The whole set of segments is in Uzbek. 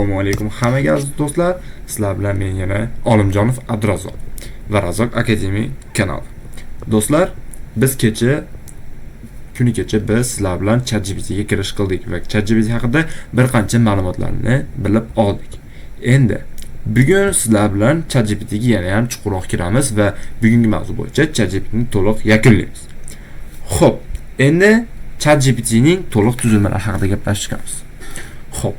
Assalomu alaykum hammaga, aziz do'stlar. Sizlar bilan men yana Olimjonov Abdurazzoq va Razzoq Academy kanali. Do'stlar, biz kecha kuni kecha biz sizlar bilan ChatGPT ga kirish qildik va ChatGPT haqida bir qancha ma'lumotlarni bilib oldik. Endi bugun sizlar bilan ChatGPT ga yana ham chuqurroq kiramiz va bugungi mavzu bo'yicha ChatGPTni to'liq yakunlaymiz. Xo'p, endi ChatGPTning to'liq tuzilmalari haqida gaplashib chiqamiz. Xo'p,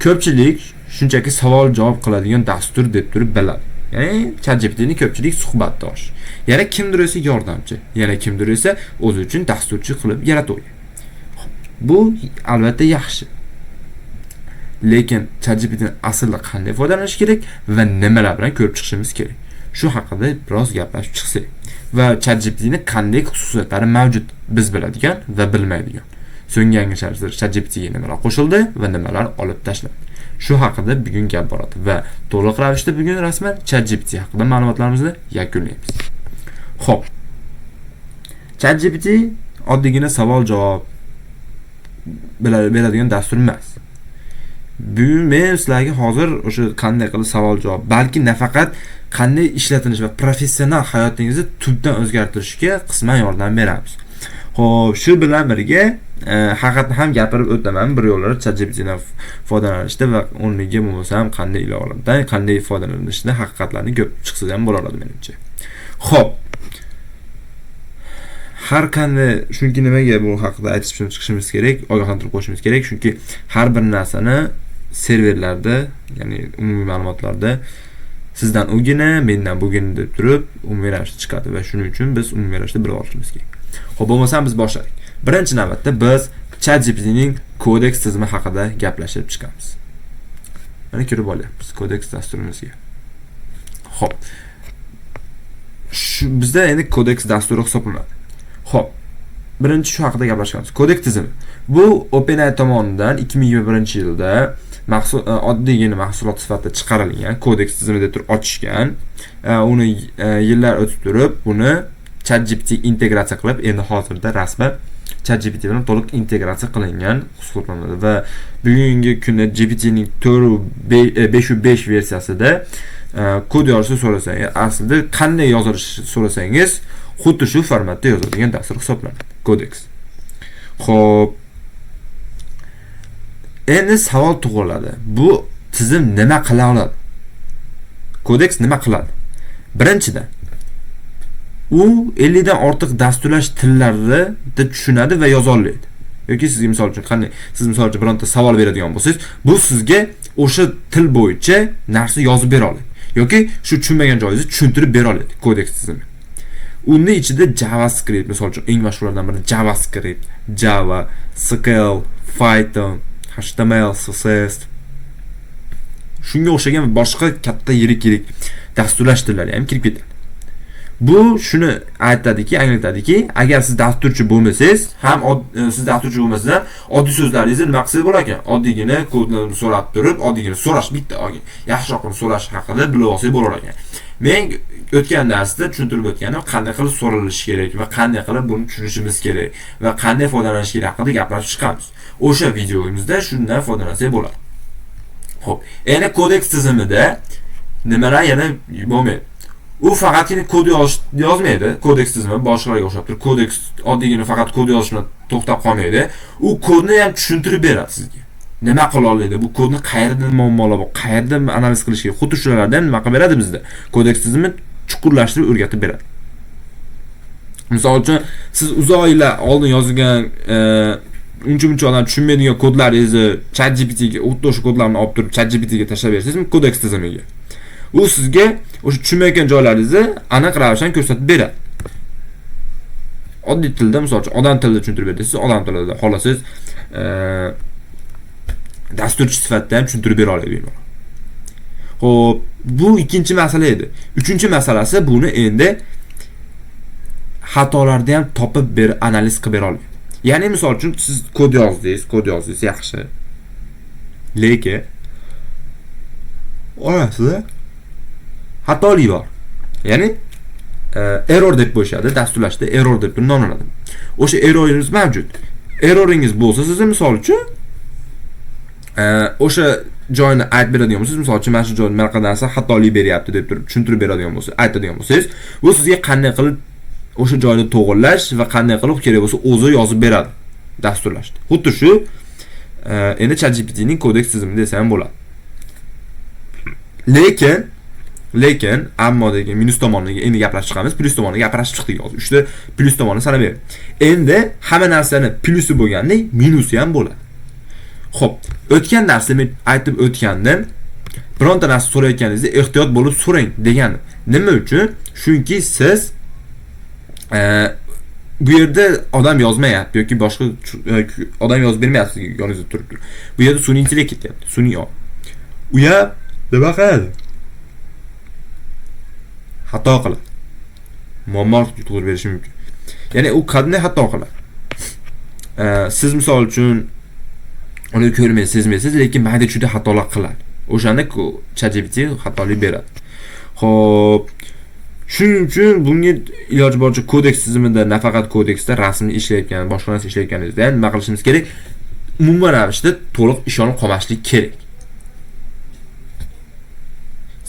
ko'pchilik shunchaki savol javob qiladigan dastur deb turib biladi. Ya'ni ChatGPTni ko'pchilik suhbatdosh. Yana kimdir esa yordamchi, yana kimdir esa o'zi uchun dasturchi qilib yaratib olgan. Xo'p, bu albatta yaxshi. Lekin ChatGPTni aslida qanday foydalanish kerak va nimalar bilan ko'rib chiqishimiz kerak? Shu haqida biroz gaplashib chiqsak va ChatGPTni qanday xususiyatlari mavjud biz biladigan va bilmaydigan. So'nggi yangilanishlarda ChatGPTga nimalar qo'shildi va nimalar olib tashlandi. Shu haqida bugun gap boradi va to'liq ravishda bugun rasman ChatGPT haqida ma'lumotlarimizni yakunlaymiz. Xo'p. ChatGPT oddiygina savol javob beradigan dastur emas. Bugun men sizlarga hozir o'sha qanday qilib savol javob, balki nafaqat qanday ishlatilishi va professional hayotingizni tubdan o'zgartirishga qisman yordam beramiz. Xo'p, shu bilan birga haqiqatni ham gapirib o'taman bir yo'llar ChatGPTdan foydalanishda va o'rniga bo'lmasa ham qanday ilovalardan qanday foydalanishda haqiqatlarni ko'p chiqsa ham bo'laveradi menimcha. Xo'p. Har qanday, chunki nimaga bu haqida aytib chiqishimiz kerak, ogohlantirib qo'yishimiz kerak, chunki har bir narsani serverlarda, ya'ni umumiy ma'lumotlarda sizdan ugina, mendan bugina deb turib umumiy ravishda chiqadi va shuning uchun biz umumiy ravishda bilib olishimiz kerak. Xo'p, bo'lmasam biz boshladik. Birinchi navbatda biz ChatGPTning Codex tizimi haqida gaplashib chiqamiz. Mana, kirib olyapmiz Codex dasturimizga. Xo'p. Shu bizda endi Codex dasturi hisoblanadi. Xo'p. Birinchi shu haqida gaplashamiz. Codex tizimi. Bu OpenAI tomonidan 2021-yilda mahsul oddiygina mahsulot sifatida chiqarilgan, Codex tizimi deb turib ochishgan. Uni yillar o'tib turib, buni ChatGPT integratsiya qilib, endi hozirda rasman ChatGPT bilan to'liq integratsiya qilingan hisoblanadi va bugungi kunda GPTning 4 5.5 versiyasida kod yozishni so'rasangiz, aslida qanday yozilishi so'rasangiz, xuddi shu formatda yozadigan dastur hisoblanadi Codex. Xo'p. Endi savol tug'iladi. Bu tizim nima qila oladi? Codex nima qiladi? Birinchidan, u 50 dan ortiq dasturlash tillarini tushunadi va yoza oladi. Yoki sizga, misol uchun, qanday, siz, misol uchun, bironta savol beradigan bo'lsangiz, bu sizga o'sha til bo'yicha narsa yozib bera oladi. Yoki shu tushunmagan joyingizni tushuntirib bera oladi Codex tizimi. Uni ichida JavaScript, misol uchun, eng mashhurlardan biri JavaScript, Java, SQL, Python, HTML, CSS, shunga o'xshagan boshqa katta yirik-yirik dasturlash tillari ham kirib ketadi. Bu shuni aytadiki, anglatadiki, agar siz dasturchi bo'lmasangiz ham, siz dasturchi bo'lmasangiz ham, oddiy so'zlaringizni nima qilsangiz bo'lar ekan? Oddiygina kodni so'rab turib, oddiygina so'rash, bitta yaxshiroq qilib so'rash haqida bilib olsak bo'lar ekan. Men o'tgan darsda tushuntirib o'tganim, qanday qilib so'ralishi kerak va qanday qilib buni tushunishimiz kerak va qanday foydalanish kerak haqida gaplashib chiqamiz. O'sha videomizda shundan foydalansak bo'ladi. Xo'p, endi Codex tizimida nimalar yana bo'lmaydi? U faqatgina kod yozmaydi. Codex tizimi boshqalarga o'xshab turib, Codex oddiygina faqat kod yozish bilan to'xtab qolmaydi. U kodni ham tushuntirib beradi sizga. Nima qila oladi? Bu kodni qayerda muammolar bor, qayerda analiz qilish kerak? Xuddi shulardan ham nima qilib beradi bizda? Codex tizimi chuqurlashtirib o'rgatib beradi. Misol uchun, siz uzoq yillar oldin yozilgan, uncha muncha odam tushunmaydigan kodlaringizni ChatGPTga, xuddi o'sha kodlarni olib turib ChatGPTga tashlab bersangiz, Codex tizimiga, u sizga o'sha tushunmayotgan joylaringizni aniq ravishda ko'rsatib beradi. Oddiy tilda, misol uchun, odam tilida tushuntirib beradi. Siz odam tilida xohlasangiz, dasturchi sifatida ham tushuntirib bera oladi bemalol. Xo'p, bu ikkinchi masala edi. Uchinchi masalasi, buni endi xatolarni ham topib berib, analiz qilib bera oladi. Ya'ni, misol uchun, siz kod yozdingiz, kod yozdingiz, yaxshi. Lekin orasida xatolik bor. Ya'ni error deb qo'yishadi, dasturlashda error deb nomlanadi. O'sha erroringiz mavjud. Erroringiz bo'lsa, sizni, misol uchun, o'sha Joyini aytib beradigan bo'lsangiz, misol uchun, mana shu joyda bunaqa narsa xatolik beryapti deb turib tushuntirib beradigan bo'lsa, aytadigan bo'lsangiz, bu sizga qanday qilib o'sha joyni to'g'irlash va qanday qilib kerak bo'lsa o'zi yozib beradi dasturlashni. Xuddi shu endi ChatGPTning Codex tizimi desa ham bo'ladi. Lekin ammo degan minus tomoniga endi gaplashib chiqamiz, plyus tomoniga gaplashib chiqdik hozir. Uchta plyus tomonini sanab berdim. Endi hamma narsani plyusi bo'lgandek, minusi ham bo'ladi. Xo'p, o'tgan darsda men aytib o'tgandim, bironta narsa so'rayotganingizda ehtiyot bo'lib so'rang degandim. Nima uchun? Chunki siz bu yerda odam yozmayapti yoki boshqa odam yozib bermayapti sizga yoningizda turib turib. Bu yerda sun'iy intellekt ketyapti, sun'iy ong. U ham nima qiladi? Xato qiladi. Muammo tug'dirib berishi mumkin. Ya'ni u qanday xato qiladi? Siz misol uchun uni ko'rmaysiz, sezmaysiz, lekin mayda chuyda xatolar qiladi. O'shanda ChatGPT xatolik beradi. Xo'p, shuning uchun bunga iloji boricha Codex tizimida, nafaqat Codexda rasmni ishlayotgan, boshqa narsa ishlayotganingizda ham nima qilishimiz kerak? Umuman ravishda to'liq ishonib qolmaslik kerak.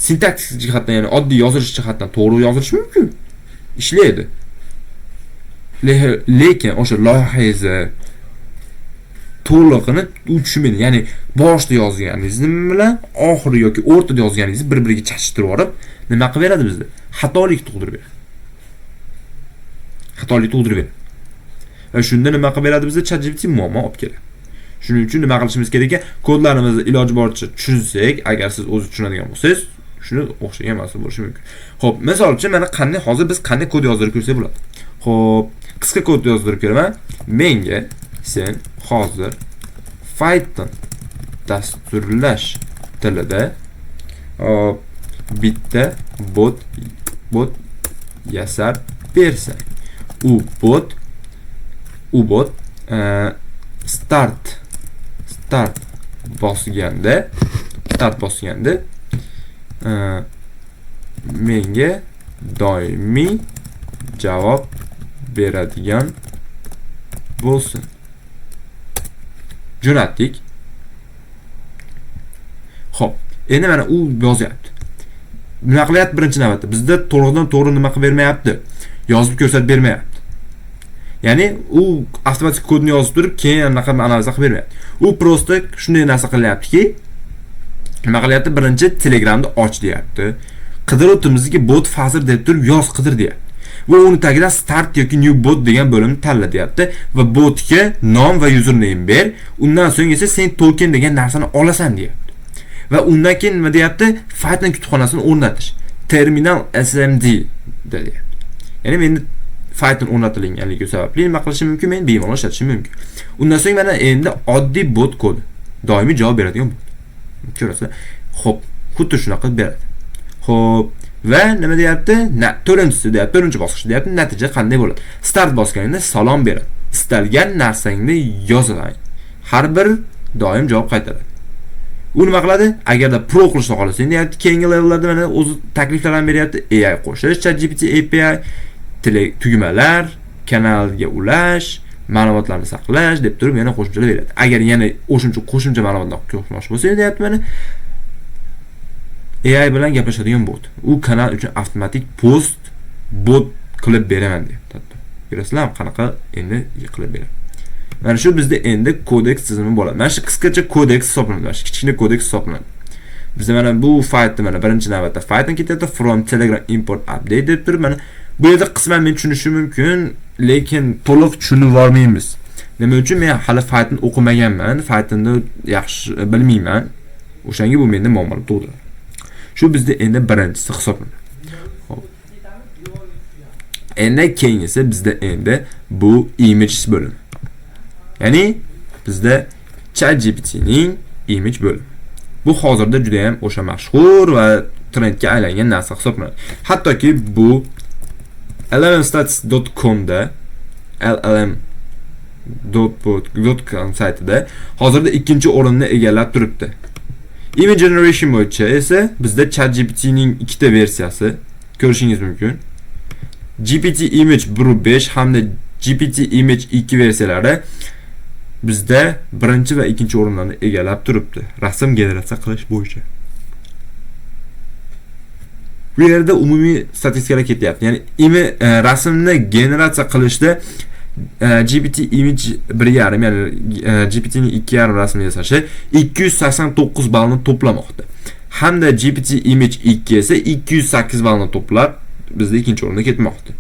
Sintaksis jihatdan, ya'ni oddiy yozilish jihatdan to'g'ri yozilishi mumkin. Ishlaydi. Lekin o'sha loyihangizni to'lig'ini u tushunmaydi. Ya'ni boshida yozganingizni bilan oxiri yoki o'rtada yozganingizni bir-biriga chashtirib yuborib, nima qilib beradi bizda? Xatolik tug'dirib beradi. Xatolik tug'dirib beradi. Va shunda nima qilib beradi bizda? ChatGPT muammo olib keladi. Shuning uchun nima qilishimiz kerak ekan? Kodlarimizni iloji boricha tushunsak, agar siz o'zi tushunadigan bo'lsangiz, shuni o'xshagan narsa bo'lishi mumkin. Xo'p, misol uchun mana qanday hozir biz qanday kod yozdirib ko'rsak bo'ladi. Xo'p, qisqa kod yozdirib ko'raman. Menga sen hozir Python dasturlash tilida, hop, bitta bot yasab bersang. U bot start bosganda menga doimiy javob beradigan bo'lsin. Jo'natdik. Xo'p, endi mana u yozyapti. Nima qilyapti birinchi navbatda? Bizda to'g'ridan to'g'ri nima qilib bermayapti? Yozib ko'rsatib bermayapti. Ya'ni u avtomatik kodni yozib turib, keyin anaqa analiz qilib bermayapti. U просто shunday narsa qilyaptiki, nima qilyapti? Birinchi Telegramni och deyapti. Qidiruv tizimiga BotFather deb turib yoz, qidir deyapti. Va uni tagidan start yoki new bot degan bo'limni tanla deyapti va botga nom va username ber. Undan so'ng esa sen token degan narsani olasan deyapti. Va undan keyin nima deyapti? Python kutubxonasini o'rnatish. Terminal CMD deyapti. Ya'ni menda Python o'rnatilganligi sababli nima qilishim mumkin? Men bemalol ishlatishim mumkin. Undan so'ng mana endi oddiy bot kodi. Doimiy javob beradigan bot. Ko'rasizlar. Xo'p, xuddi shunaqa qilib beradi. Xo'p, va nima deyapti? Na, to'rtinchisi deyapti, to'rtinchi bosqich deyapti. Natija qanday bo'ladi? Start bosganingda salom beradi. Istalgan narsangni yozasan. Har bir doim javob qaytaradi. U nima qiladi? Agarda pro qilishni xohlasang deyapti, keyingi levellarda mana o'zi takliflar ham beryapti. AI qo'shish, ChatGPT API, tugmalar, kanalga ulash, ma'lumotlarni saqlash deb turib yana qo'shimchalar beradi. Agar yana qo'shimcha ma'lumotlar qo'shmoqchi bo'lsangiz deyapti, mana AI bilan gaplashadigan bot. U kanal uchun avtomatik post bot qilib beraman deyapti. Ko'rasizlarmi, qanaqa endi qilib beradi. Mana shu bizda endi Codex tizimi bo'ladi. Mana shu qisqacha Codex hisoblanadi. Mana shu kichkina Codex hisoblanadi. Bizda mana bu faylda mana birinchi navbatda Python ketyapti, from Telegram import update deb turib, mana bu yerda qisman men tushunishim mumkin, lekin to'liq tushunib bormaymiz. Nima uchun? Men hali Python o'qimaganman, Pythonni yaxshi bilmayman. O'shanga bu menda muammolar tug'diradi. Shu bizda endi birinchisi hisoblanadi. Xo'p. Endi keyingisi bizda endi bu image bo'limi. Ya'ni bizda ChatGPTning image bo'limi. Bu hozirda juda ham o'sha mashhur va trendga aylangan narsa hisoblanadi. Hattoki bu llmstats.com da, llm.com saytida hozirda ikkinchi o'rinni egallab turibdi. Image generation bo'yicha esa bizda ChatGPTning ikkita versiyasi ko'rishingiz mumkin. GPT Image 1.5 hamda GPT Image 2 versiyalari bizda birinchi va ikkinchi o'rinlarni egallab turibdi rasm generatsiya qilish bo'yicha. Bu yerda umumiy statistikalar ketyapti. Ya'ni rasmni generatsiya qilishda GPT Image 1.5, ya'ni GPTning 2.5 rasmini yasashi 289 ballni to'plamoqda. Hamda GPT Image 2 esa 208 ballni to'plab bizda ikkinchi o'rinda ketmoqda.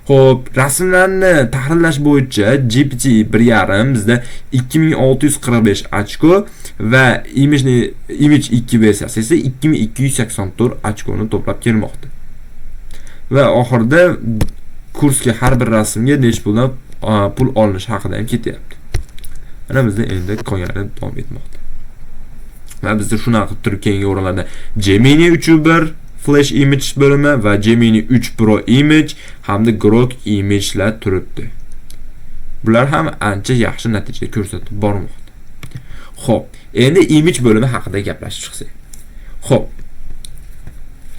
Xo'p, rasmlarni tahrirlash bo'yicha GPT 1.5 bizda 2645 ochko va Image 2 versiyasi esa 2284 ochkoni to'plab kelmoqda. Va oxirida kursga har bir rasmga necha puldan pul olinishi haqida ham ketyapti. Mana bizda endi qolganlari davom etmoqda. Va bizda shunaqa qilib turib keyingi o'rinlarda Gemini 3.1 Flash Image bo'limi va Gemini 3 Pro Image hamda Grok Image'lar turibdi. Bular ham ancha yaxshi natija ko'rsatib bormoqda. Xo'p, endi image bo'limi haqida gaplashib chiqsak. Xo'p,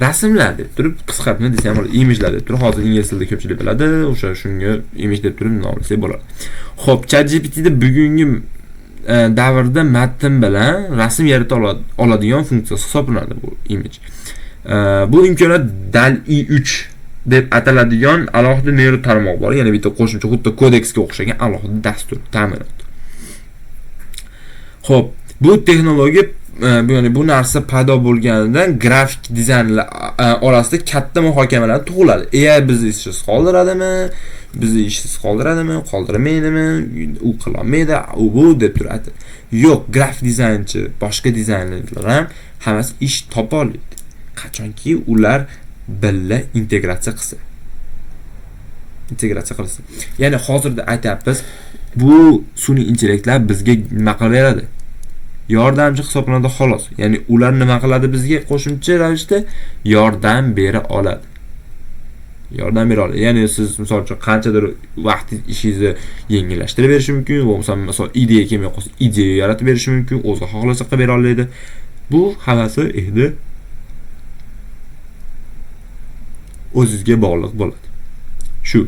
rasmlar deb turib qisqartma desam bo'ladi, image'lar deb turib hozir ingliz tilida ko'pchilik biladi, o'sha shunga image deb turib nomlasak bo'ladi. Xo'p, ChatGPTda bugungi davrda matn bilan rasm yarata oladigan funksiyasi hisoblanadi bu image. Bu imkoniyat DALL-E 3 deb ataladigan alohida neyro tarmoq bor, yana bitta qo'shimcha, xuddi Codexga o'xshagan alohida dastur ta'minot. Xo'p, bu texnologiya bu, ya'ni bu narsa paydo bo'lganidan grafik dizaynlar orasida katta muhokamalar tug'iladi. AI bizni ishsiz qoldiradimi? Bizni ishsiz qoldiradimi? Qoldirmaydimi? U qilolmaydi, u bu deb turadi. Yo'q, grafik dizaynchi, boshqa dizaynerlar ham hammasi ish topa oladi. Qachonki ular birga integratsiya qilsa. Integratsiya qilsa. Ya'ni hozirda aytyapmiz, bu sun'iy intellektlar bizga nima qilib beradi? Yordamchi hisoblanadi xolos. Ya'ni ular nima qiladi bizga qo'shimcha ravishda yordam bera oladi. Yordam bera oladi. Ya'ni siz misol uchun qanchadir vaqt ishingizni yengillashtirib berishi mumkin, bo'lmasa misol ideya kelmay qolsa, ideya yaratib berishi mumkin, o'zi xohlasa qilib bera oladi. Bu hammasi endi o'zizga bog'liq bo'ladi. Shu.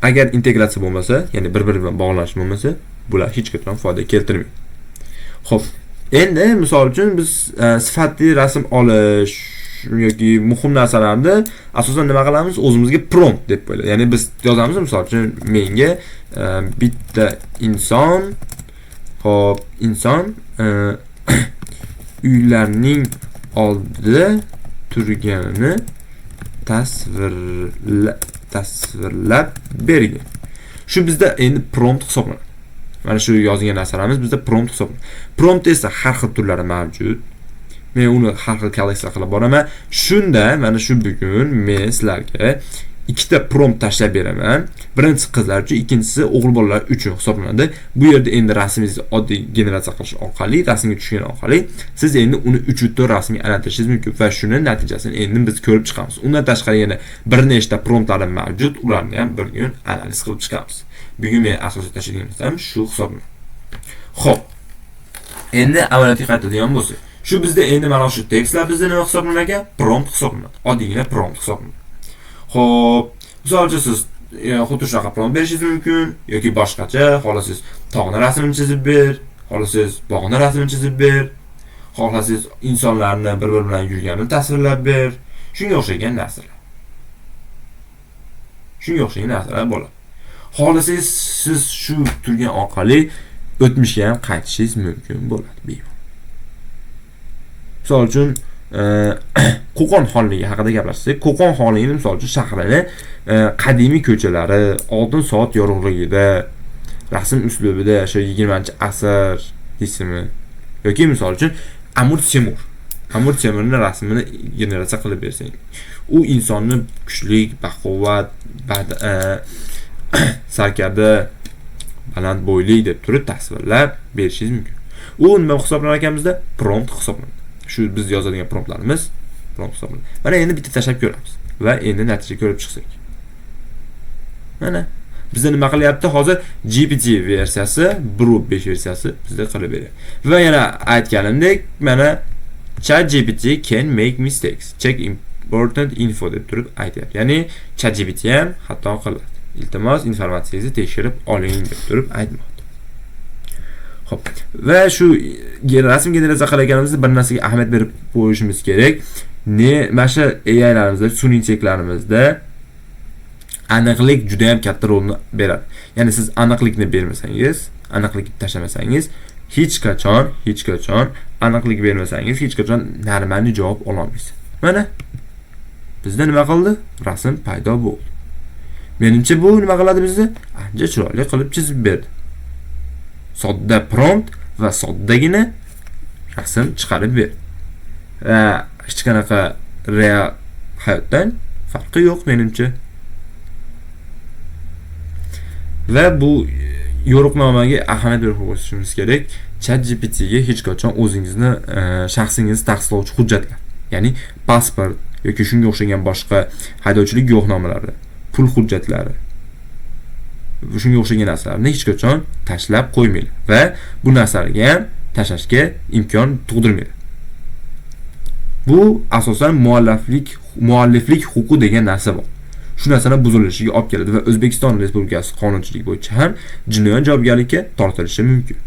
Agar integratsiya bo'lmasa, ya'ni bir-biri bilan bog'lanish bo'lmasa, bular hech qachon foyda keltirmaydi. Xo'p, endi misol uchun biz sifatli rasm olish yoki muhim narsalarni asosan nima qilamiz? O'zimizga prompt deb qo'yiladi. Ya'ni biz yozamiz, misol uchun menga bitta inson, xo'p, inson uylarning oldida turganini tasvirlab bergin. Shu bizda endi prompt hisoblanadi. Mana shu yozgan narsalarimiz bizda prompt hisoblanadi. Prompt esa har xil turlari mavjud. Men uni har xil kolleksiya qilib boraman. Shunda mana shu bugun men sizlarga ikkita prompt tashlab beraman. Birinchisi qizlar uchun, ikkinchisi o'g'il bolalar uchun hisoblanadi. Bu yerda endi rasmingizni oddiy generatsiya qilish orqali, rasmga tushgan orqali siz endi uni 3 4 rasmga aylantirishingiz mumkin va shuni natijasini endi biz ko'rib chiqamiz. Undan tashqari yana bir nechta promptlarim mavjud, ularni ham bir kun analiz qilib chiqamiz. Bugun men asosiy tashlaydigan narsam shu hisoblanadi. Xo'p. Endi amaliyotga qaytadigan bo'lsak, shu bizda endi mana shu tekstlar bizda nima hisoblanar ekan? Prompt hisoblanadi. Oddiygina prompt hisoblanadi. Xo'p, misol uchun siz xuddi shunaqa prompt berishingiz mumkin yoki boshqacha, xohlasangiz tog'ni rasmini chizib ber, xohlasangiz bog'ni rasmini chizib ber, xohlasangiz insonlarni bir-biri bilan yurganini tasvirlab ber. Shunga o'xshagan narsalar. Shunga o'xshagan narsalar bo'ladi. Xohlasangiz siz shu turgan orqali o'tmishga ham qaytishingiz mumkin bo'ladi bemalol. Misol uchun Qo'qon xonligi haqida gaplashsak, Qo'qon xonligini misol uchun shahrini qadimiy ko'chalari, oltin soat yorug'ligida, rasm uslubida o'sha 20-asr deysizmi? Yoki misol uchun Amir Temur. Amir Temurning rasmini generatsiya qilib bersang, u insonni kuchli, baquvvat, sarkarda, baland bo'yli deb turib tasvirlab berishingiz mumkin. U nima hisoblanar ekan bizda? Prompt hisoblanadi. Shu biz yozadigan promptlarimiz prompt hisoblanadi. Mana endi bitta tashlab ko'ramiz va endi natija ko'rib chiqsak. Mana bizda nima qilyapti? Hozir GPT versiyasi, 1.5 versiyasi bizda qilib beryapti. Va yana aytganimdek, mana ChatGPT can make mistakes. Check important info deb turib aytyapti. Ya'ni ChatGPT ham xato qiladi. Iltimos, informatsiyangizni tekshirib oling deb turib aytmoqda. Xo'p, va shu rasm generatsiya qilayotganimizda bir narsaga ahamiyat berib qo'yishimiz kerak. Ne mana shu AIlarimizda, sun'iy intellektlarimizda aniqlik juda ham katta rolni beradi. Ya'ni siz aniqlikni bermasangiz, aniqlik tashlamasangiz, hech qachon aniqlik bermasangiz, hech qachon normalniy javob ola olmaysiz. Mana bizda nima qildi? Rasm paydo bo'ldi. Menimcha bu nima qiladi bizni? Ancha chiroyli qilib chizib berdi. Sodda prompt va soddagina rasm chiqarib berdi. Va hech qanaqa real hayotdan farqi yo'q menimcha. Va bu yo'riqnomaga ahamiyat berib qo'yishimiz kerak. ChatGPTga hech qachon o'zingizni shaxsingizni tasdiqlovchi hujjatlar, ya'ni pasport yoki shunga o'xshagan boshqa haydovchilik guvohnomalari, pul hujjatlari, shunga o'xshagan narsalarni hech qachon tashlab qo'ymanglar va bu narsalarga ham tashlashga imkon tug'dirmanglar. Bu asosan mualliflik huquqi degan narsa bor. Shu narsani buzilishiga olib keladi va O'zbekiston Respublikasi qonunchiligi bo'yicha ham jinoiy javobgarlikka tortilishi mumkin.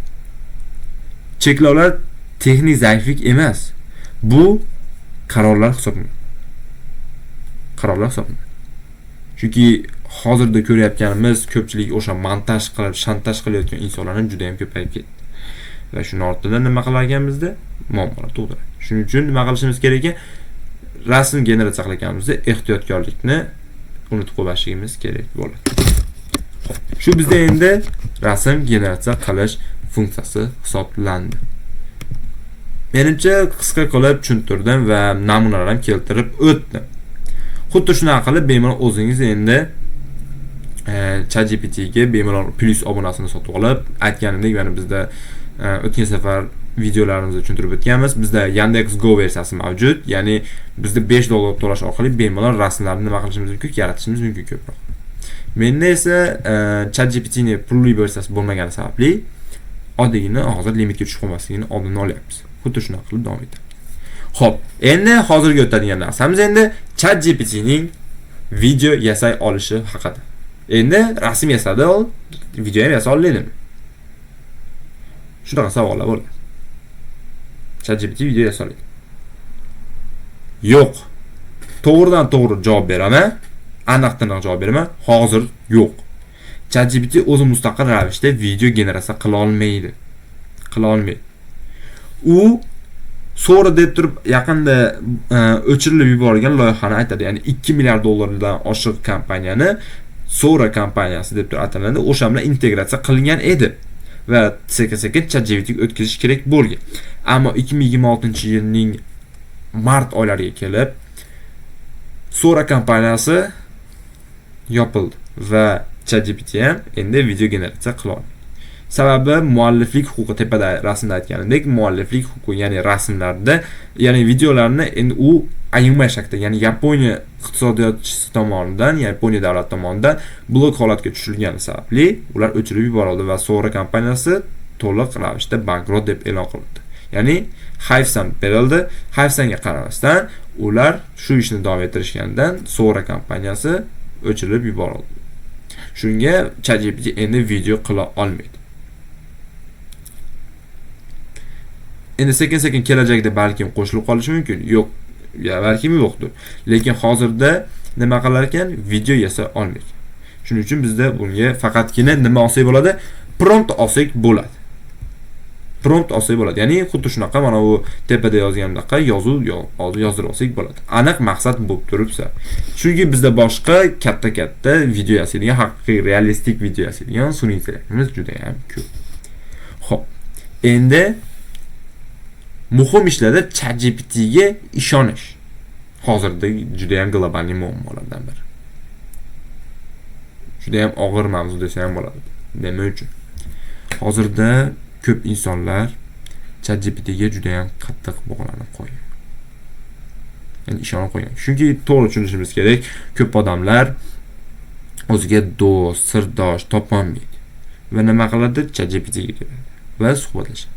Cheklovlar texnik zaiflik emas. Bu qarorlar hisoblanadi. Qarorlar hisoblanadi. Chunki hozirda ko'rayotganimiz ko'pchilik o'sha montaj qilib, shantaj qilayotgan insonlar ham juda ham ko'payib ketdi. Va shuni ortidan nima qilar ekanmizda? Muammolar tug'diradi. Shuning uchun nima qilishimiz kerak ekan? Rasm generatsiya qilayotganimizda ehtiyotkorlikni unutib qo'ymasligimiz kerak bo'ladi. Xo'p, shu bizda endi rasm generatsiya qilish funksiyasi hisoblandi. Menimcha qisqa qilib tushuntirdim va namunalar ham keltirib o'tdim. Xuddi shunaqa qilib bemalol o'zingiz endi ChatGPTga bemalol plus obunasini sotib olib, aytganimdek, mana bizda o'tgan safar videolarimizda tushuntirib o'tganmiz. Bizda Yandex Go versiyasi mavjud. Ya'ni bizda $5 to'lash orqali bemalol rasmlarni nima qilishimiz mumkin, yaratishimiz mumkin ko'proq. Menda esa ChatGPTni pulli versiyasi bo'lmagani sababli oddiygina hozir limitga tushib qolmasligini oldini olyapmiz. Xuddi shunaqa qilib davom etamiz. Xo'p, endi hozirgi o'tadigan narsamiz endi ChatGPTning video yasay olishi haqida. Endi rasm yasadi, video ham yasa oladimi? Shunaqa savollar bo'ladi. ChatGPT video yasa oladi. Yo'q. To'g'ridan to'g'ri javob beraman. Aniq-tiniq javob beraman. Hozir yo'q. ChatGPT o'zi mustaqil ravishda video generatsiya qila olmaydi. Qila olmaydi. U Sora deb turib yaqinda o'chirilib yuborilgan loyihani aytadi. Ya'ni 2 milliard dollardan oshiq kompaniyani Sora kompaniyasi deb turib ataladi. O'sha bilan integratsiya qilingan edi va sekin-sekin ChatGPTga o'tkazish kerak bo'lgan. Ammo 2026-yilning mart oylariga kelib Sora kompaniyasi yopildi va ChatGPT ham endi video generatsiya qila olmaydi. Sababi mualliflik huquqi, tepada rasmda aytganimdek, mualliflik huquqi, ya'ni rasmlarda, ya'ni videolarni endi u anime shaklda, ya'ni Yaponiya iqtisodiyotchisi tomonidan, Yaponiya davlati tomonidan blok holatga tushirilgani sababli ular o'chirib yuborildi va Sora kompaniyasi to'liq ravishda bankrot deb e'lon qilindi. Ya'ni hayfsan berildi. Hayfsanga qaramasdan ular shu ishni davom ettirishgandan Sora kompaniyasi o'chirib yuborildi. Shunga ChatGPT endi video qila olmaydi. Endi sekin-sekin kelajakda balkim qo'shilib qolishi mumkin. Yo'q, ya balkim yo'qdir. Lekin hozirda nima qilar ekan? Video yasa olmaydi. Shuning uchun bizda bunga faqatgina nima olsak bo'ladi? Prompt olsak bo'ladi. Prompt olsak bo'ladi. Ya'ni xuddi shunaqa mana bu tepada yozganimdaqa yozuv yozdirib olsak bo'ladi. Aniq maqsad bo'lib turibsa. Chunki bizda boshqa katta-katta video yasaydigan, haqiqiy realistik video yasaydigan sun'iy intellektimiz juda ham ko'p. Xo'p, endi muhim ishlarda ChatGPTga ishonish hozirda juda ham globalniy muammolardan biri. Juda ham og'ir mavzu desa ham bo'ladi. Nima uchun? Hozirda ko'p insonlar ChatGPTga juda ham qattiq bog'lanib qolgan. Ya'ni ishonib qo'ygan. Chunki to'g'ri tushunishimiz kerak, ko'p odamlar o'ziga do'st, sirdosh topolmaydi. Va nima qiladi? ChatGPTga keladi va suhbatlashadi.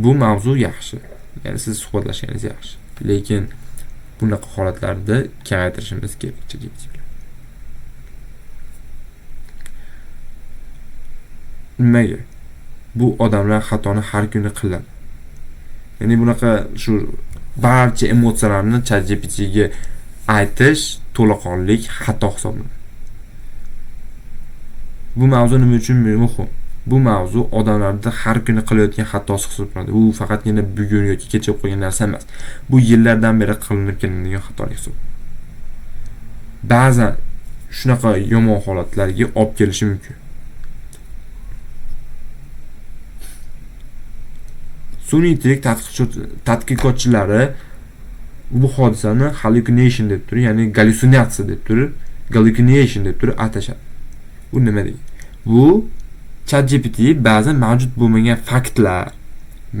Bu mavzu yaxshi. Ya'ni siz suhbatlashganingiz yaxshi. Lekin bunaqa holatlarda kamaytirishimiz kerak ChatGPT bilan. Nimaga? Bu odamlar xatoni har kuni qiladi. Ya'ni bunaqa shu barcha emotsiyalarni ChatGPTga aytish to'laqonlik xato hisoblanadi. Bu mavzu nima uchun muhim? Bu mavzu odamlarda har kuni qilayotgan xatosi hisoblanadi. Bu faqatgina bugun yoki kecha bo'lgan narsa emas. Bu yillardan beri qilinib kelinadigan xatolik hisoblanadi. Ba'zan shunaqa yomon holatlarga olib kelishi mumkin. Sun'iy intellekt tadqiqotchilari bu hodisani hallucination deb turib, ya'ni gallyutsinatsiya deb turib, hallucination deb turib atashadi. Bu nima degani? Bu ChatGPT ba'zan mavjud bo'lmagan faktlar,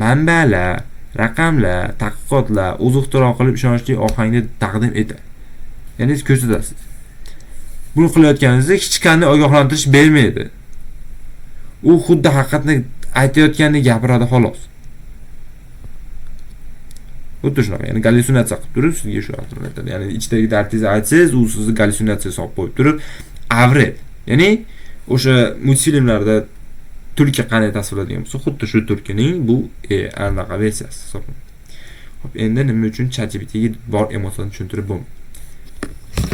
manbalar, raqamlar, tadqiqotlar o'zi ixtiro qilib ishonchli ohangda taqdim etadi. Ya'ni siz ko'rsatasiz. Buni qilayotganingizda hech qanday ogohlantirish bermaydi. U xuddi haqiqatni aytayotgandek gapiradi xolos. Xuddi shunaqa, ya'ni gallyutsinatsiya qilib turib sizga shu narsani aytadi. Ya'ni ichidagi dardingizni aytsangiz, u sizni gallyutsinatsiya solib qo'yib turib avraydi. Ya'ni o'sha multfilmlarda tulki qanday tasvirlanadigan bo'lsa, xuddi shu tulkining bu anaqa versiyasi hisoblanadi. Xo'p, endi nima uchun ChatGPTga bor emotsiyani tushuntirib bo'lmaydi?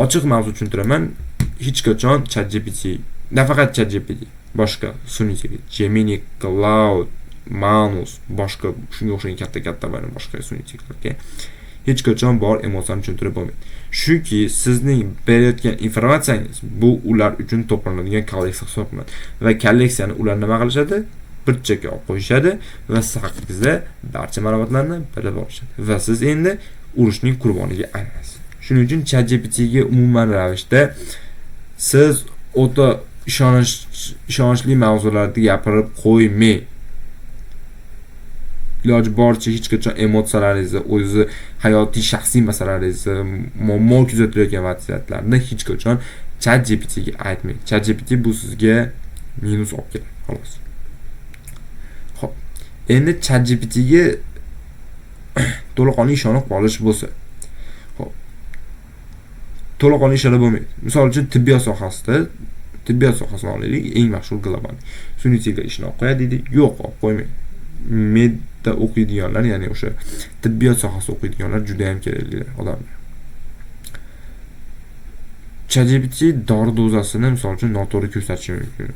Ochiq mavzu tushuntiraman. Hech qachon ChatGPT, nafaqat ChatGPT, boshqa sun'iy intellekt, Gemini, Claude, Manus, boshqa shunga o'xshagan katta-katta va boshqa sun'iy intellektlarga hech qachon bor emotsiyani tushuntirib bo'lmaydi. Chunki sizning berayotgan informatsiyangiz bu ular uchun to'planadigan kolleksiya hisoblanadi va kolleksiyani ular nima qilishadi? Bir chekka olib qo'yishadi va siz haqingizda barcha ma'lumotlarni bilib olishadi va siz endi urushning qurboniga aylanasiz. Shuning uchun ChatGPTga umuman ravishda siz o'ta ishonchli mavzularni gapirib qo'ymang. Iloji boricha hech qachon emotsiyalaringizni, o'zingizni hayotiy shaxsiy masalalaringizni, muammo kuzatilayotgan vaziyatlarni hech qachon ChatGPTga aytmang. ChatGPT bu sizga minus olib keladi, xolos. Xo'p, endi ChatGPTga to'laqonli ishonib qolish bo'lsa, xo'p, to'laqonli ishonib bo'lmaydi. Misol uchun tibbiyot sohasini olaylik, eng mashhur global. Sun'iy intellekt ishini olib qo'yadi deydi, yo'q, olib qo'ymaydi. Medda o'qiydiganlar, ya'ni o'sha tibbiyot sohasida o'qiydiganlar juda ham kerakli odamlar. ChatGPT dori dozasini misol uchun noto'g'ri ko'rsatishi mumkin.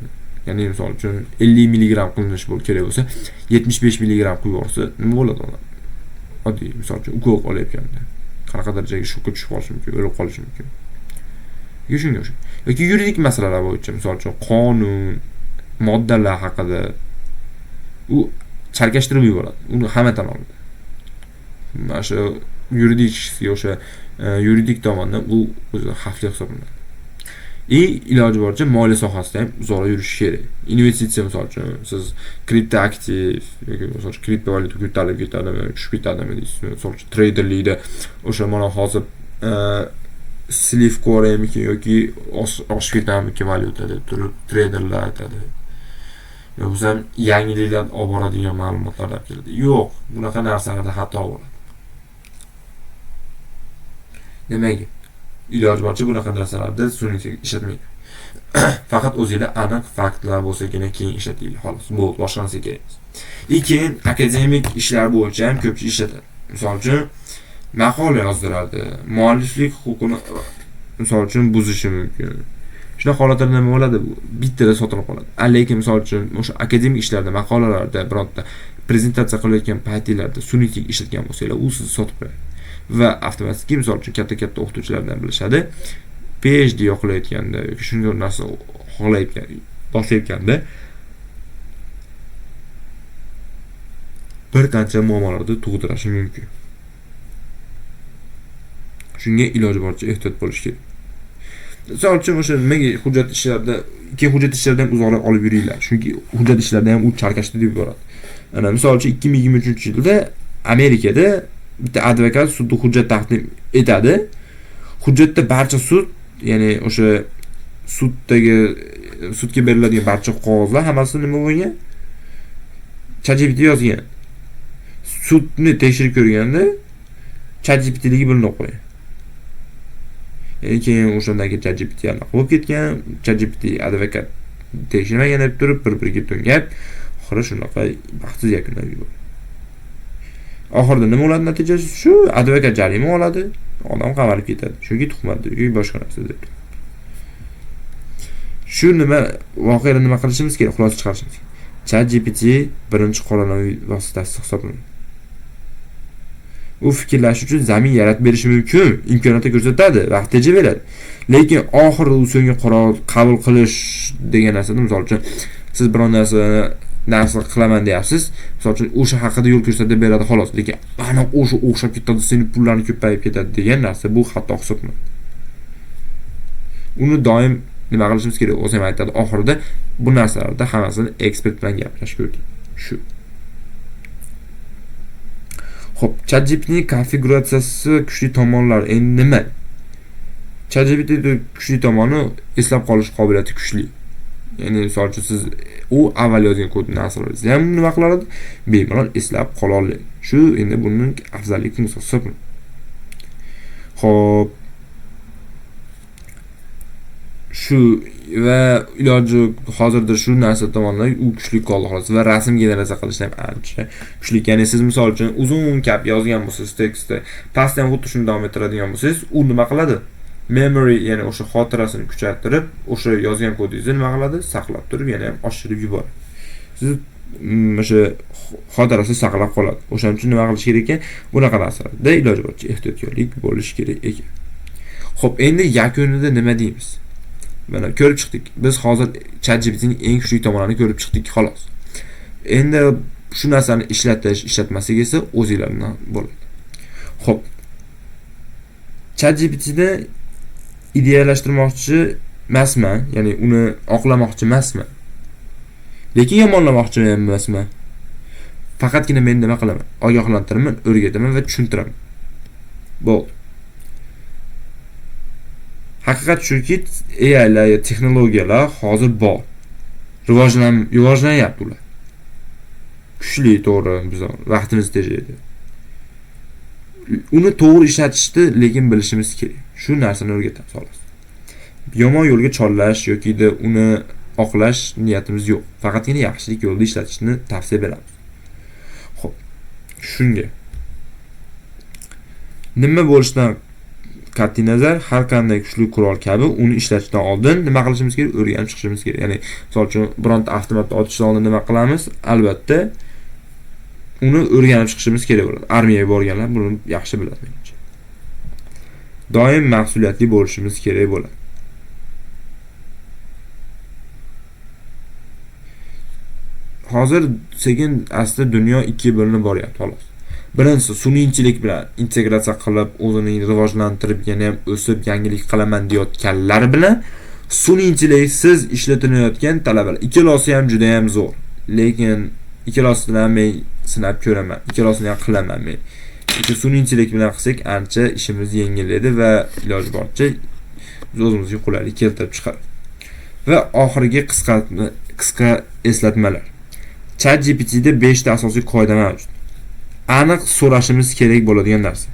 Ya'ni misol uchun 50 milligram qilinishi kerak bo'lsa, 75 milligram quyib yuborsa, nima bo'ladi odam? Oddiy, misol uchun ukol olayotganda qanaqa darajaga shokka tushib qolishi mumkin, o'lib qolishi mumkin. Yoki shunga o'xshagan. Yoki yuridik masalalar bo'yicha, misol uchun qonun, moddalar haqida u chalkashtirib yuboradi. Uni hamma tan oladi. Mana shu yuridik o'sha yuridik tomondan u o'zi xavfli hisoblanadi. Iloji boricha moliya sohasida ham uzoqroq yurish kerak. Investitsiya misol uchun siz kripto aktiv yoki misol uchun kriptovalyuta ko'tarilib ketadimi, tushib ketadimi deysiz. Misol uchun treyderlikda o'sha mana hozir slив ko'raymikin yoki oshib ketadimikin valyuta deb turib treyderlar aytadi. Yo bo'lmasam yangiliklar olib boradigan ma'lumotlar olib keladi. Yo'q, bunaqa narsalarda xato bo'ladi. Nimaga? Iloji boricha bunaqa narsalarda sun'iy intellekt ishlatmanglar. Faqat o'zingizda aniq faktlar bo'lsagina keyin ishlatinglar, xolos. Bo'ldi, boshqa narsa kerak emas. Keyin akademik ishlar bo'yicha ham ko'pchilik ishlatadi. Misol uchun maqola yozdiradi, mualliflik huquqini misol uchun buzishi mumkin. Shunaqa holatlarda nima bo'ladi? Bittada sotilib qoladi. Lekin misol uchun o'sha akademik ishlarda, maqolalarda bironta prezentatsiya qilayotgan paytinglarda sun'iy intellekt ishlatgan bo'lsanglar, u sizni sotib qo'yadi. Va avtomatik misol uchun katta-katta o'qituvchilardan bilishadi. PhD yoqlayotganda yoki shunday narsa xohlayotgan, boshlayotganda bir qancha muammolarni tug'dirishi mumkin. Shunga iloji boricha ehtiyot bo'lish kerak. Misol uchun o'sha nimaga hujjat ishlarida, keyin hujjat ishlarida ham uzoqroq olib yuringlar. Chunki hujjat ishlarida ham u chalkashdi deb yuboradi. Ana misol uchun 2023-yilda Amerikada bitta advokat sudda hujjat taqdim etadi. Hujjatda barcha sud, ya'ni o'sha suddagi sudga beriladigan barcha qog'ozlar hammasi nima bo'lgan? ChatGPT yozgan. Sudni tekshirib ko'rganda ChatGPTligi bilinib qo'ygan. Ya'ni keyin o'shandan keyin ChatGPT anaqa bo'lib ketgan, ChatGPT advokat Tekshirmagan deb turib bir-biriga to'ngab, oxiri shunaqa baxtsiz yakunlab yuboradi. Oxirida nima bo'ladi natijasi? Shu advokat jarima oladi, odam qamalib ketadi. Chunki tuhmat deb yoki boshqa narsa deb. Shu nima voqeani nima qilishimiz kerak? Xulosa chiqarishimiz kerak. ChatGPT birinchi qoralama vositasi hisoblanadi. U fikrlash uchun zamin yaratib berishi mumkin, imkoniyatni ko'rsatadi, vaqt tejab beradi. Lekin oxirida u so'nggi qaror qabul qilish degan narsada, misol uchun siz biror narsa qilaman deyapsiz, misol uchun o'sha haqida yo'l ko'rsatib beradi xolos, lekin ana o'sha o'xshab ketadi, seni pullaring ko'payib ketadi degan narsa bu xato hisoblanadi. Uni doim nima qilishimiz kerak? O'zi ham aytadi, oxirida bu narsalarda hammasini ekspert bilan gaplashib ko'ring. Shu. Xo'p, ChatGPTning konfiguratsiyasi kuchli tomonlari endi nima? ChatGPTning kuchli tomoni eslab qolish qobiliyati kuchli. Ya'ni misol uchun siz u avval yozgan kod narsalaringizni ham nima qila oladi? Bemalol eslab qola oladi. Shu endi buning afzalligi funksiyasi hisoblanadi. Xo'p, shu va iloji hozirda shu narsa tomonidan u kuchli qoldi xolos va rasm generatsiya qilishda ham ancha kuchli. Ya'ni siz misol uchun uzun gap yozgan bo'lsangiz tekstda, pastda ham xuddi shuni davom ettiradigan bo'lsangiz, u nima qiladi? Memory, ya'ni o'sha xotirasini kuchaytirib, o'sha yozgan kodingizni nima qiladi? Saqlab turib, yana ham oshirib yuboradi. Siz o'sha xotirasi saqlab qoladi. O'shaning uchun nima qilish kerak ekan? Bunaqa narsalarda iloji boricha ehtiyotkorlik bo'lish kerak ekan. Xo'p, endi yakunida nima deymiz? Mana ko'rib chiqdik. Biz hozir ChatGPTning eng kuchli tomonlarini ko'rib chiqdik xolos. Endi shu narsani ishlatish, ishlatmaslik esa o'zingizlardan bo'ladi. Xo'p. ChatGPTni ideallashtirmoqchi emasman, ya'ni uni oqlamoqchi emasman. Lekin yomonlamoqchi ham emasman. Faqatgina men nima qilaman? Ogohlantiraman, o'rgataman va tushuntiraman. Bo'ldi. Haqiqat shuki, AIlar, texnologiyalar hozir bor. Rivojlanyapti ular. Kuchli, to'g'ri, biz vaqtimiz tejaydi. Uni to'g'ri ishlatishni lekin bilishimiz kerak. Shu narsani o'rgatamiz xolos. Yomon yo'lga chorlash yoki uni oqlash niyatimiz yo'q. Faqatgina yaxshilik yo'lida ishlatishni tavsiya beramiz. Xo'p, shunga nima bo'lishidan qat'iy nazar, har qanday kuchli qurol kabi uni ishlatishdan oldin nima qilishimiz kerak? O'rganib chiqishimiz kerak. Ya'ni, misol uchun bironta avtomatni otishdan oldin nima qilamiz? Albatta uni o'rganib chiqishimiz kerak bo'ladi. Armiyaga borganlar buni yaxshi biladi menimcha. Doim mas'uliyatli bo'lishimiz kerak bo'ladi. Hozir sekin asta dunyo ikki bo'linib boryapti xolos. Birinchisi sun'iy intellekt bilan integratsiya qilib, o'zini rivojlantirib, yana ham o'sib, yangilik qilaman deyotganlar bilan sun'iy intellektsiz ishlatilayotgan talabalar. Ikkalasi ham juda ham zo'r. Lekin ikkalasini ham men sinab ko'raman, ikkalasini ham qilaman men. Chunki sun'iy intellekt bilan qilsak ancha ishimiz yengillaydi va iloji boricha biz o'zimizga qulaylik keltirib chiqaradi. Va oxirgi qisqa eslatmalar. ChatGPTda 5 ta asosiy qoida mavjud. Aniq so'rashimiz kerak bo'ladigan narsa.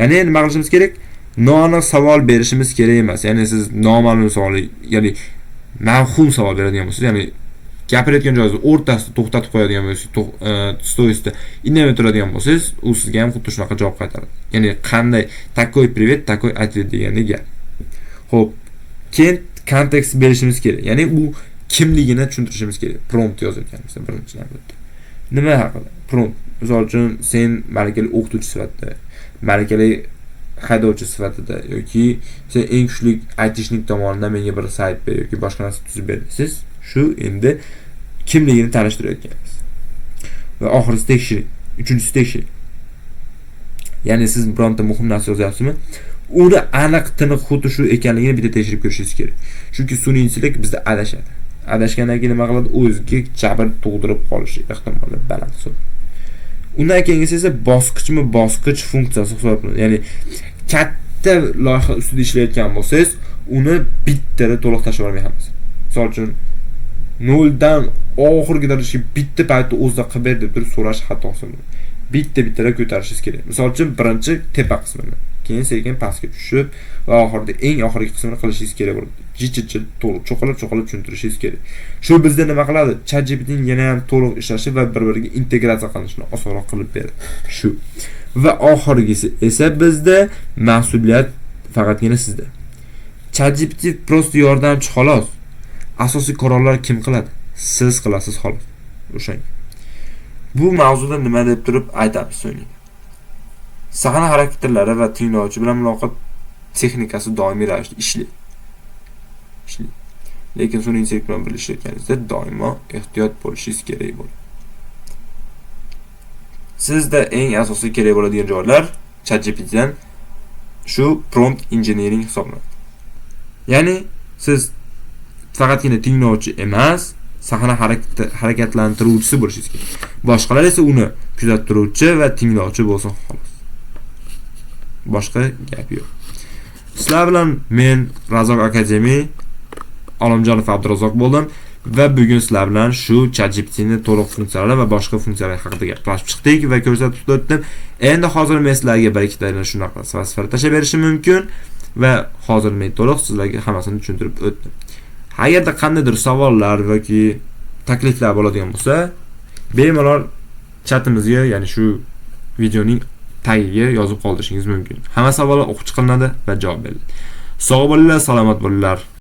Ya'ni nima qilishimiz kerak? Noaniq savol berishimiz kerak emas. Ya'ni siz noma'lum savol, ya'ni mavhum savol beradigan bo'lsangiz, ya'ni gapirayotgan joyingizda o'rtasida to'xtatib qo'yadigan bo'lsangiz, storisda indamay turadigan bo'lsangiz, u sizga ham xuddi shunaqa javob qaytaradi. Ya'ni qanday такой привет, такой ответ degandek gap. Xo'p, keyin kontekst berishimiz kerak. Ya'ni u kimligini tushuntirishimiz kerak. Prompt yozayotganimizda birinchi navbatda. Nima haqida? Prompt. Misol uchun sen malakali o'qituvchi sifatida, malakali haydovchi sifatida yoki sen eng kuchli aytishlik tomonidan menga bir sayt ber yoki boshqa narsa tuzib ber desangiz, shu endi kimligini tanishtirayotganingiz. Va oxirisi tekshiring. Uchinchisi tekshiring. Ya'ni siz bironta muhim narsa yozyapsizmi? Uni aniq tiniq xuddi shu ekanligini bitta tekshirib ko'rishingiz kerak. Chunki sun'iy intellekt bizda adashadi. Adashgandan keyin nima qiladi? O'ziga jabr tug'dirib qolishi ehtimoli baland hisoblanadi. Undan keyingisi esa bosqichma-bosqich funksiyasi hisoblanadi. Ya'ni katta loyiha ustida ishlayotgan bo'lsangiz, uni bittada to'liq tashlab yubormang hammasini. Misol uchun noldan oxirgi darajaga bitta paytda o'zida qilib ber deb turib so'rash xato hisoblanadi. Bitta-bittalar ko'tarishingiz kerak. Misol uchun birinchi tepa qismini, Keyin sekin pastga tushib va oxirida eng oxirgi qismini qilishingiz kerak bo'ladi. Jichcha to'liq cho'qilib cho'qilib tushuntirishingiz kerak. Shu bizda nima qiladi? ChatGPTning yana ham to'liq ishlashi va bir-biriga integratsiya qilinishini osonroq qilib beradi. Shu. Va oxirgisi esa bizda mas'uliyat faqatgina sizda. ChatGPT просто yordamchi, xolos. Asosiy qarorlar kim qiladi? Siz qilasiz, xolos. O'shanga. Bu mavzuda nima deb turib aytamiz so'ngida? Sahna xarakterlari va tinglovchi bilan muloqot texnikasi doimiy ravishda ishlaydi. Ishlaydi. Lekin sun'iy intellekt bilan birga ishlayotganingizda doimo ehtiyot bo'lishingiz kerak bo'ladi. Sizda eng asosiy kerak bo'ladigan joylar ChatGPTdan shu prompt engineering hisoblanadi. Ya'ni siz faqatgina tinglovchi emas, sahna harakatlantiruvchisi bo'lishingiz kerak. Boshqalar esa uni kuzatib turuvchi va tinglovchi bo'lsin, xolos. Boshqa gap yo'q. Sizlar bilan men, Razzoq Academy, Olimjonov Abdurazzoq bo'ldim va bugun sizlar bilan shu ChatGPTni to'liq funksiyalari va boshqa funksiyalar haqida gaplashib chiqdik va ko'rsatib o'tdim. Endi hozir men sizlarga bir ikkita shunaqa sifat tashlab berishim mumkin va hozir men to'liq sizlarga hammasini tushuntirib o'tdim. Agarda qandaydir savollar yoki takliflar bo'ladigan bo'lsa, bemalol chatimizga, ya'ni shu videoning tagiga yozib qoldirishingiz mumkin. Hamma savollar o'qib chiqilinadi va javob beriladi. Sog' bo'linglar, salomat bo'linglar.